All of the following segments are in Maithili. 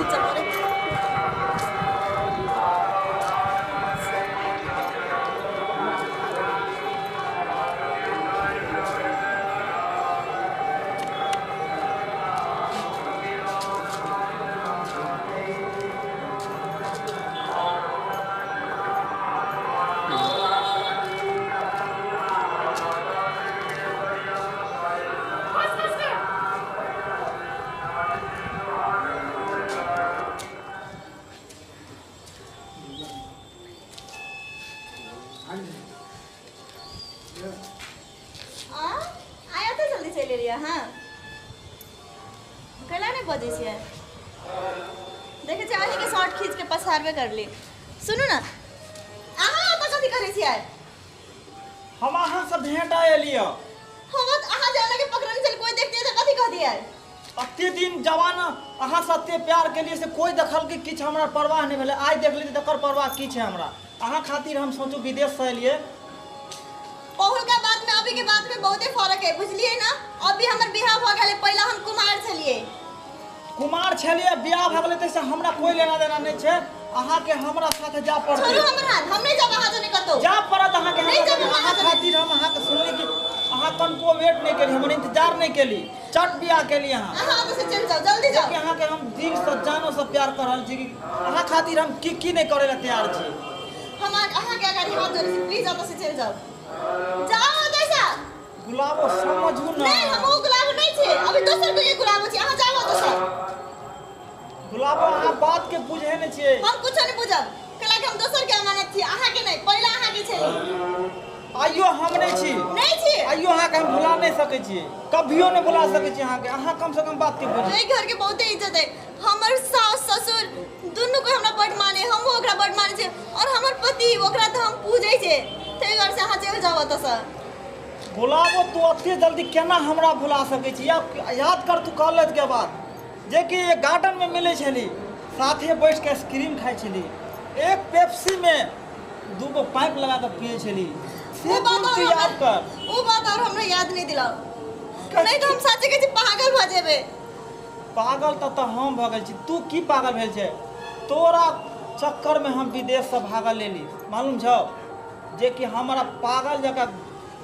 खींचऽ पड़े। आ आया तऽ जल्दी चलि एलियै अहाँ। कैला नहि बजै छियै? देखै छियै, अहीँके शर्ट खींच के पसारबे करली। सुनू ने, अहाँ ओतऽ कथी करै छियै? हम अहाँसँ भेंट एलियै। हम अहाँ जाना के पकड़ने चल, कोई देखते तऽ कथी कह दियै? अते दिन जवाना अहाँसँ अते प्यार केलियै से कोइ देखलकै किछु हमरा परवाह नहि भेलै। आइ देख लेलियै तकर परवाह की छै हमरा? अहाँ खातिर हम सोचू विदेशसँ एलियै। पहुलका बात में अभी के बात में बहुते फर्क है, बुझलिए ना? अभी हमर बियाह भ गेलै, पहला हम कुमार छलिए। कुमार छलियै, बियाह भऽ गेलै, ताहिसँ हमरा कोइ लेना देना नहि छै। अहाँके हमरा साथे जा पड़तै। छोड़ू हमर हाथ, हम नहीं जाब अहाँ जने कतौ। जा पड़त अहाँके। नहीं हमरा जाब साथे। अहाँ अहाँ जने। खातिर हम अहाँके सुनली कि अहाँ कनको वेट नहि केली, हमर इंतजार नहि केली, चट बियाह केली अहाँ। अहाँ ओतऽ से चलि जाउ, जल्दी जाउ। कि अहाँके हम दिलसँ जानोसँ प्यार कर रहल छी कि अहाँ खातिर हम की की नहि करै लए तैयार छी। हम अहाँके अगाडि हाथ जोड़ै छी, प्लीज ओतऽ से चलि जाउ, जाउ ओतऽ से। गुलाबो, समझू ना। नहीं, हम ओ गुलाबो नहीं छे, अभी दोसर कोई के गुलाबो छी, अहाँ जाउ ओतऽ से। गुलाबो, अहाँ बात के बुझे नहि छियै। हम कुछो नहीं बुझब, कला के हम दोसर के अमानत छी, अहाँ के नहीं। पहिला अहाँ के छली। आइयो हम नहि छी। नहीं छी। आइयो अहाँके हम भुला नहि सकै छियै, कभियो नहि भुला सकै छी अहाँके। अहाँ कम से कम बात के बुझू। एहि घर के बहुते इज्जत है। हमर सास ससुर दुनू को हमरा बड माने, हमहूँ ओकरा बड माने छियै, और हमर पति, ओकरा तऽ हम पूजै छियै। ताहि दुआरे से अहाँ चलि जाउ ओतऽ से। गुलाबो, तू अते जल्दी केना हमरा भुला सकै छी? याद कर तू कॉलेज के बाद जे कि गार्डन में मिलै छली, साथे बैठ के आइसक्रीम खाइ छली, एक पेप्सी में दूगो पाइप लगा के पिए छली, से ओ बात कुल तू और याद कर। ओ बात और हमरा याद नहीं दिलाओ, नहीं तो हम साचे के पागल भऽ जेबै। पागल तऽ हम भऽ गेल छी, तू की पागल भेल छै? तोरा चक्कर में हम विदेश से भागल एली, मालूम छौ? जे कि हमरा पागल जकाँ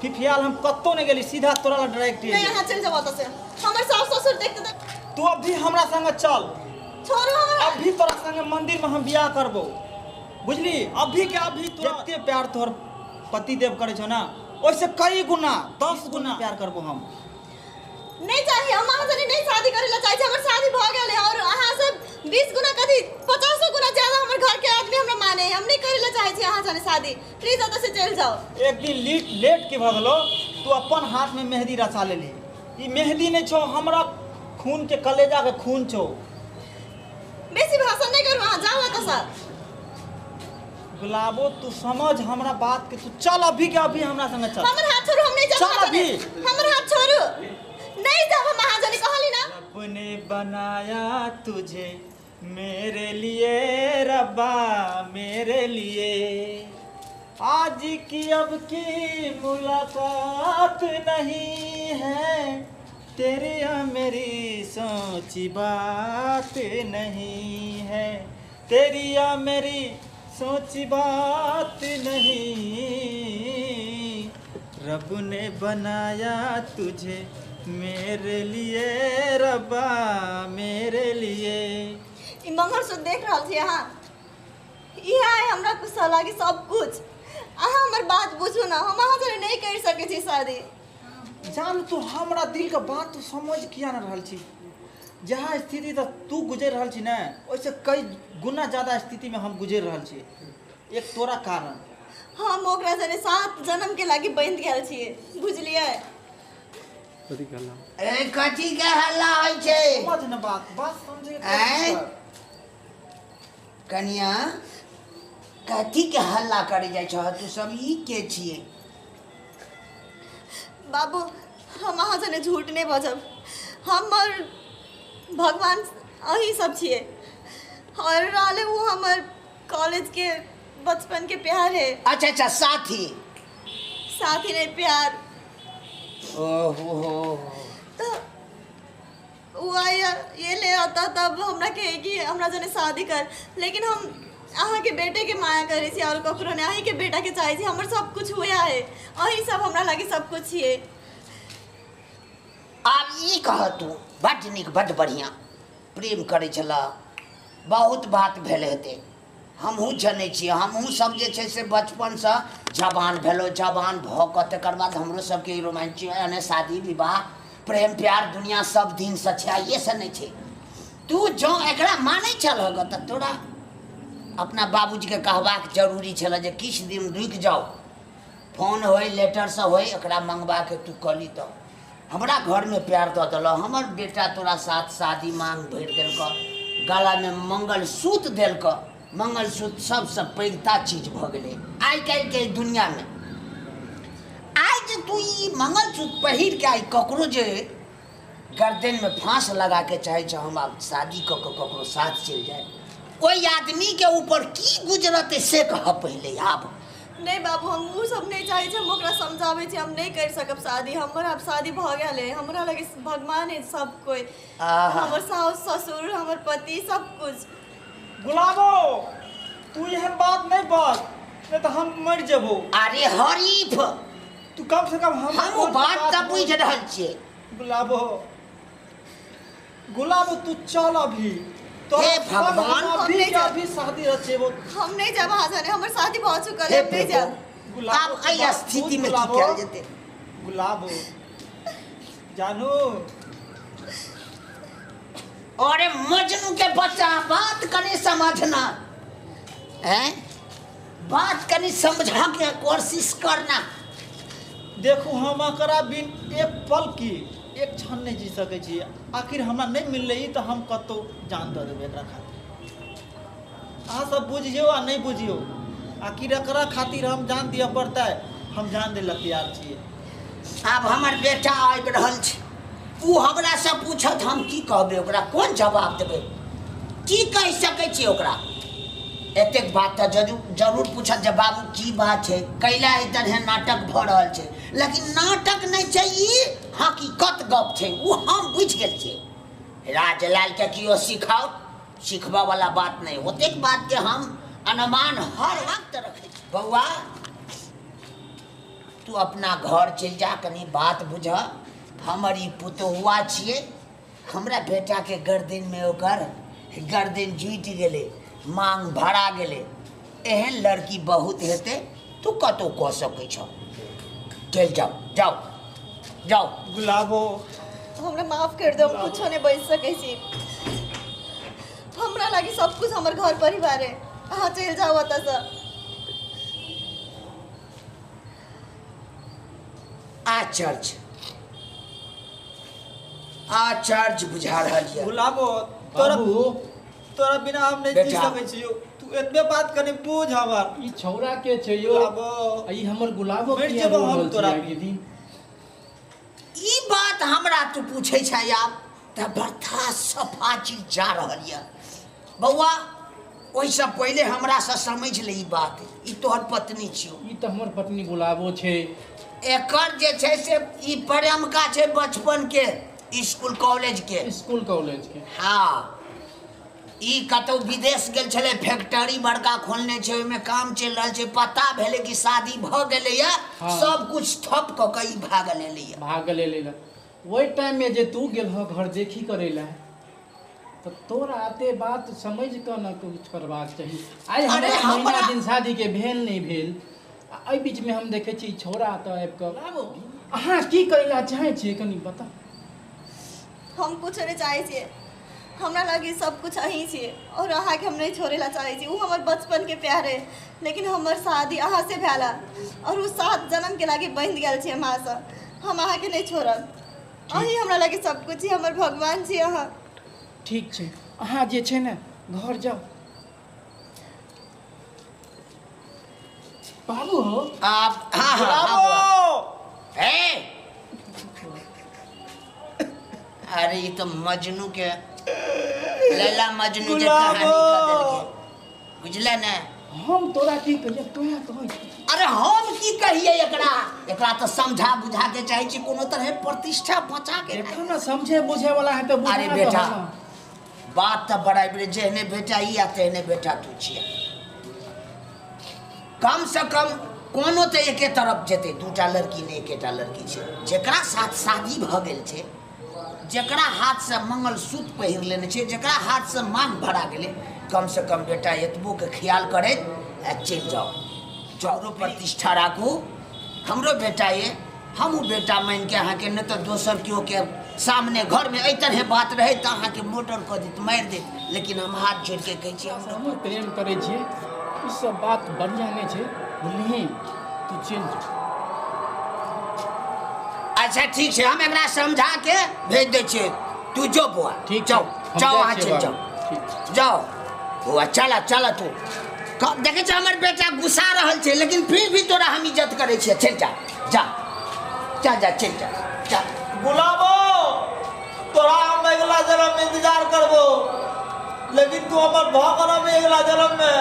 फिफियाल हम कतौ नहि गेली, सीधा तोरा लग डायरेक्ट नहीं, एली। अहाँ चलि जाउ ओतऽ से, हमर सास ससुर देखते तऽ। तू अभी हमरा संगे चल। छोड़ू हमरा। अभी तोरा संगे मंदिर में हम बियाह करबो, बुझली? अभी के अभी। तोरा जते प्यार तोहर पतिदेव करै छौ ना, ओहिसे कई गुना, 10 गुना प्यार करबो हम। नहीं चाहिए, हम अहाँ से नहीं शादी करे ला चाहे छी। हमर शादी भऽ गेल है और अहाँ से 20 गुना कथी, 50 गुना ज्यादा हमर घर के आदमी हमरा माने है। हम नहीं करे ला चाहे छी अहाँ से शादी, प्लीज ओतऽ से चलि जाउ। एक दिन लेट लेट के भऽ गेलो, तू अपन हाथ में मेहदी रचा लेली। ई मेहदी नहि छौ, हमरा खून के, कलेजा के खून छौ। बेसी भाषण नहीं करू, अहाँ जाउ ओतऽ से। गुलाबो, तू समझ हमरा बात के, तू चल, अभी के अभी हमरा संगे चल। हमर हाथ छोड़ू, हम नहीं जाब चल अहाँ अभी। जने। हमर हाथ छोड़ू, नहीं जाब हम अहाँ जने, कहली ना। रब ने बनाया तुझे मेरे लिए, रब्बा मेरे लिए, आज की अब की मुलाकात नहीं है, तेरी या मेरी सोची बात नहीं है, तेरी या मेरी सोची बात नहीं, रब ने बनाया तुझे मेरे लिए, रब्बा मेरे लिए। ई मंगलसूत्र देख रहल छी अहाँ? इएह है हमरा गुस्सा लागी सब कुछ। अहाँ हमर बात बुझू ना, हम अहाँ जने नहीं कर सकै छी शादी। जान, तू हमरा दिल के बात तू समझ किया ना रहल छी? जहाँ स्थिति तक तू गुजर रहल छी ने, ओहिसे कई गुना ज्यादा स्थिति में हम गुजर रहल छी, एक तोरा कारण। हम ओकरा जने 7 जन्म के लागी बंध गेल छियै, बुझलियै? ए, कथी के हल्ला होइ छै? समझ न बात, बात समझे के आँय? कोशिश कर। कनिया, कथी के हल्ला करे जाइ छह तू सब? ई के छियै? बाबू, हम अहाँ जने झूठ नहीं बजब। हमर भगवान अही सब छियै और रहले वो हमर कॉलेज के बचपन के प्यार है। अच्छा, साथी। साथी नहीं, प्यार। ओहो। तो ओ आइ एलै एतऽ तब हमरा कहै कि हमरा जने शादी कर, लेकिन हम अहाँके बेटेके माया करै छी आओर ककरो नहि। अहीँके बेटाके चाहै छी, हमर सब कुछ उएह है, अहीं सब हमरा लागि सब कुछ छियै। आब ई कह तू, बड्ड नीक बड्ड बढ़िआँ प्रेम करै छलह, बहुत बात भेल हेतै, हमहूँ जनै छियै। हमहूँ सब जे छै से बचपनसँ जवान भेलहुँ, जवान भऽ कऽ तकर बाद हमरो सबके ई रोमांच यानी शादी विवाह प्रेम प्यार दुनिया सब दिनसँ छै, आइएसँ नहि छै। तू जँ एकरा मानै छलह गऽ तऽ तोरा अपना बाबूजीके कहबाक जरूरी छलह जे किछु दिन रुकि जाउ, फोन होइ लेटरसँ होइ एकरा मङ्गबाके तू कऽ ली। तऽ हमरा घरमे प्यार दऽ देलह, हमर बेटा तोरा साथ शादी मांग भरि देलकऽ, गलामे मंगलसूत्र देलकऽ। मंगलसूत्र सबसँ पैघता चीज भऽ गेलै आइ काल्हिके एहि दुनिआँमे। आइ जे तू ई मंगलसूत्र पहिरके आइ ककरो जे गर्दनमे फाँस लगाके चाहै छह हम आब शादी कऽ कऽ ककरो साथ चलि जाय, ओहि आदमीके ऊपर की गुजरतै से कह पहिले। आब नहि बाबू, हम ओ सब नहि चाहै छी, हम ओकरा समझाबै छी हम नहि करि सकब शादी, हमर आब शादी भऽ गेल है, हमरा लगे भगवान है सब कोइ, हमर साउस ससुर हमर पति सब कुछ। गुलाबो तू एहन बात नहि बाज, नहि तऽ हम मरि जेबो। अरे हरीफ तू कम से कम हम ओ बात तऽ बुझि रहल छियै। गुलाबो गुलाबो तू चल अभी। हे भगवान, अभी के अभी शादी रचेबो। हम नहीं जाब अहाँ जाने, हमर शादी भऽ चुकल है, हम नहीं जाब। आब एहि स्थिति में की कयल जेतै? गुलाबो जानू। अरे मजनू के बच्चा, बात कनी समझना हैं, बात कनी समझा के कोशिश करना। देखू हम एकरा बिन एक पल की एक क्षण नहीं जी सकै छी। आखिर हमरा नहीं मिललै तऽ हम कतौ जान दऽ देबै एकरा खातिर। अहाँ सब बुझियौ आ नहीं बुझियौ, आखिर एकरा खातिर हम जान दिअ पड़तै, हम जान दै लए तैयार छियै। आब हमर बेटा आबि रहल छै, ओ हमरासँ पूछत हम की कहबै ओकरा, कोन जवाब देबै, की कहि सकै छियै ओकरा? एतेक बात तऽ जरूर पूछत जे बाबू की बात छै, कैला एहि तरहे नाटक भऽ रहल छै। लेकिन नाटक नहि छै, ई हकीकत गप छै, ओ हम बुझि गेल छियै। राजलालके केओ सिखाओ, सिखबऽ वाला बात नहि, ओतेक बातके हम अनुमान हर वक्त रखै छी। बौआ तू अपना घर चलि जा, कनि बात बुझ, हमर ई पुतोहुआ छियै, हमरा बेटाके गर्दनमे ओकर गर्दन जुटि गेलै, मांग भरा गेलै। एहन लड़की बहुत हेतै, तू कतहु कऽ सकै छह। चलि जाओ जाओ जाओ। गुलाबो हमरा माफ कर दो, हम कुछो नहीं बच सकै छी, हमरा लागी सब कुछ हमर घर परिवार है, अहाँ चलि जाओ ओतऽसँ। आचर्य आचर्य बुझा रहल यऽ। गुलाबो तोरा बाबू तोरा बिना हम नहीं जी बेटा। सकै छियौ, तू एतबे बात कनि बुझ हमर। ई छौड़ा के छै यौ? गुलाबो आ ई हमर गुलाबो मरि किया जेबौ रो हम रहल छै तोरा। आइ के दिन? ई बात हमरा तू पूछै छै आब तऽ बर्था सफा चीज जा रहल यऽ। बौआ ओहिसँ पहिले हमरासँ समझि ले ई बात, ई तोहर पत्नी छियौ। ई तऽ हमर पत्नी गुलाबो छै। एकर जे छै से ई प्रेमका छै बचपन के, स्कूल कॉलेज के। स्कूल कॉलेज के। हाँ, ई कतौ विदेश गेल छलै, फैक्ट्री बड़का खोलने छै, ओहिमे काम चलि रहल छै, पता भेलै कि शादी भऽ गेलैया। हाँ। सब कुछ ठप कऽ के ई भागल एलैया। भागल एलै। ओहि टाइममे जे तू गेल हो घर देखी करै लए तऽ तोरा एते बात समझि कऽ ने कुछ करबाक चाही। आइ अरे हमरा महीना हमरा दिन शादीके भेल नहि भेल, आ एहि बीचमे हम देखै छी छौड़ा तऽ आबि कऽ। अहाँ की करै लए चाहै छियै कनि बताउ। हम कुछ नहीं चाहै छियै, हमरा लागी सब कुछ अहीं छियै और अहाँके हम नहीं छोड़े ला चाहै छी। ओ हमर बचपन के प्यार है, लेकिन हमर शादी अहाँ से भेल और ओ 7 जन्म के लागी बंध गेल छी हम अहाँसँ। हम अहाँके नहीं छोड़ब, अहीं हमरा लागी सब कुछ छी, हमर भगवान छी अहाँ। ठीक छै, अहाँ जे छै ने घर जाउ। बाबू हो। आप हाँ हाँ हाँ गुलाबो बौआ। ए अरे ई तऽ मजनू के लैला मजनू के कहानी गुलाबो कऽ देलकै, बुझले ने? हम तोरा की कहिए, तोरा कहै छी। अरे हम की कहिए एकरा, एकरा तऽ समझा बुझा के चाहै छी कोनो तरहे प्रतिष्ठा बचा के। देखो ना समझे बुझे वाला है तो बुझा। अरे बेटा बात तऽ बराबरे, जेहने बेटा ई आ तेहने बेटा तू छियै। कम से कम कोनो तऽ एके तरफ जेतै, दूटा लड़की नहि एकेटा लड़की छै। जेकरा साथ शादी भऽ गेल छै, जेकरा हाथसँ मंगलसूत्र पहिर लेने छै, जेकरा हाथसँ मांग भरा गेलै, कम से कम बेटा एतबोके ख्याल करैत आ चलि जाउ। हमरो प्रतिष्ठा राखू, हमरो बेटा ये, हमहूँ बेटा मानिके अहाँके, नहि तऽ दोसर केओ के सामने घरमे एहि तरहे बात रहै तऽ अहाँके मर्डर कऽ देत, मारि देत, लेकिन हम हाथ जोड़िके कहै छी हमहूँ प्रेम करै छियै, ई सब बात बढ़िआँ नहि छै, बुझलिही, तू चलि जो। अच्छा ठीक छै, हम एकरा समझा के भेज दै छियै, तू जो बौआ। ठीक, जाओ जाओ, अहाँ चलि जाओ, जाओ बौआ, चल चल। तू देखै छ हमर बेटा गुस्सा रहल छै, लेकिन फिर भी तोरा हम इज्जत करै छियै, चलि जा जा जा जा, चलि जा जा। गुलाबो तोरा हम अगिला जन्म में इंतजार करबो, लेकिन तू हमर भऽ करब अगिला जन्म में।